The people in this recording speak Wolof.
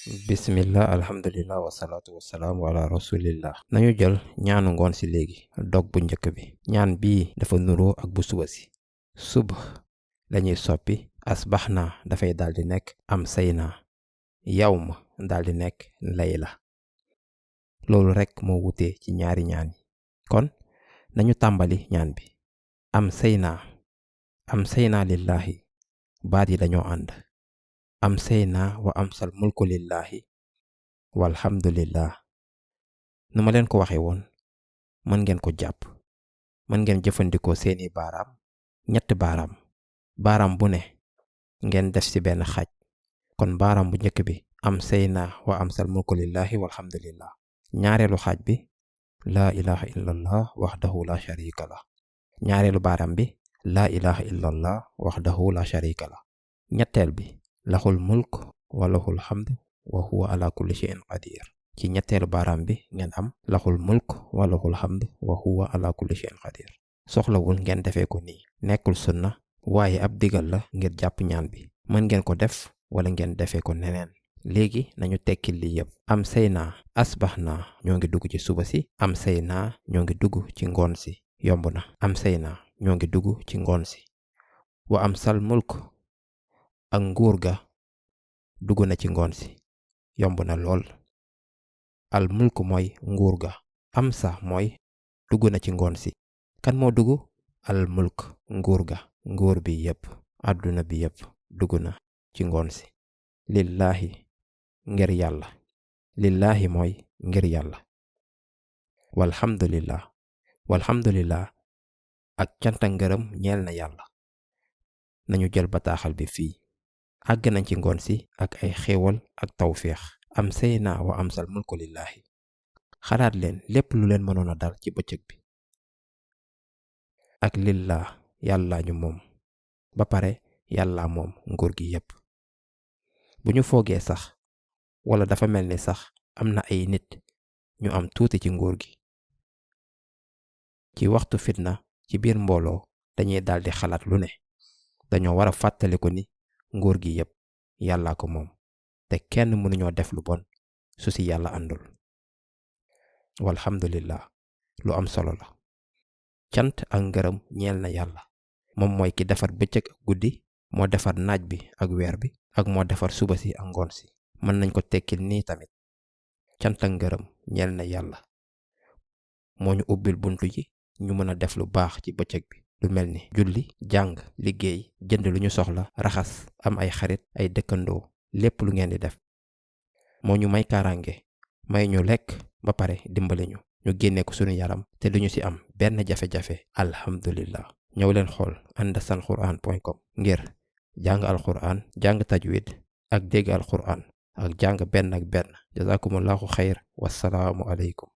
bismillah alhamdulillah wasalaatu wasalaamu ala rasulillah nañu jël ñaanu ngoon si léegi dog bu njëkk bi ñaan bii dafa nuroo ak bu suba si subh lañuy soppi asbaxna dafay daldi nekk am sayna yawm daldi nekk layla loolu rekk moo wutee ci ñaari ñaan yi kon nañu tàmbali ñaan bi am sayna lillahi baat yi dañoo ànd am sayna wa amsal mulku lillahi walhamdulillah nu ma leen ko waxe woon mën ngeen ko jàpp mën ngeen jëfandikoo seeni baaraam ñetti baaraam bu ne ngeen def ci benn xaaj kon baaraam bu njëkk bi am sayna wa amsal mulku lillahi walhamdulillah ñaareelu xaaj bi laa ilaha illallah wahdahu la sharika la ñaareelu baaraam bi laa ilaha illallah wahdahu la sharika la ñetteel bi lahul mulk wa lahul hamd wa huwa ala kulli shay'in qadir ci ñetteelu baaraam bi ngeen am lahul mulk wa lahul hamd wa huwa ala kulli shay'in qadir soxlawul ngeen defee ko nii nekkul sunna waaye ab digal la ngir jàpp ñaan bi mën ngeen ko def wala ngeen defee ko neneen léegi nañu tekki li yëpp am sayna asbaxna ñoo ngi dugg ci suba si am sayna ñoo ngi dugg ci ngoon si yomb na am sayna ñoo ngi dugg ci ngoon si wa am sal mulk ak nguur ga dugg na ci ngoon si yomb na lool al mulk mooy nguur ga am sa mooy dugg na ci ngoon si kan moo dugg al mulk nguur ga nguur bi yépp àdduna bi yépp dugg na ci ngoon si lillahi ngir yàlla lillahi mooy ngir yàlla walhamdulillah ak canta ngërëm ñeel na yàlla nañu jël bataaxal bi fii àgg nañ ci ngoon si ak ay xéewal ak tawféex am sayna wa amsal mulku lillahi xalaat leen lépp lu leen mënoon a dal ci bëccëg bi ak lillah yàlla ñu moom ba pare yàlla moom nguur gi yépp bu ñu foogee sax wala dafa mel ni sax am na ay nit ñu am tuuti ci nguur gi ci waxtu fitna ci biir mbooloo dañuy daldi xalaat lu ne dañoo war a fàttaliku ni nguur gi yépp yàllaa ko moom te kenn mënuñoo def lu bon su ci yàlla àndul walhamdulillah lu am solo la cant ak ngërëm ñeel na yàlla moom mooy ki defar bëccëg ak guddi moo defar naaj bi ak weer bi ak moo defar suba si ak ngoon si mën nañ ko tekkil nii tamit cant ak ngërëm ñeel na yàlla moo ñu ubbil buntu yi ñu mën a def lu baax ci bëccëg bi lu mel ni julli jàng liggéey jënd lu ñu soxla raxas am ay xarit ay dëkkandoo lépp lu ngeen di def moo ñu may kaaraange may ñu lekk ba pare dimbale ñu génne ko sunu yaram te duñu ci am benn jafe-jafe alhamdulillah ñëw leen xool andasalquran.com ngir jàng alquran jàng tajwid ak dégg alquran ak jàng benn ak benn jazakumullahu xayr wassalaamu aleykum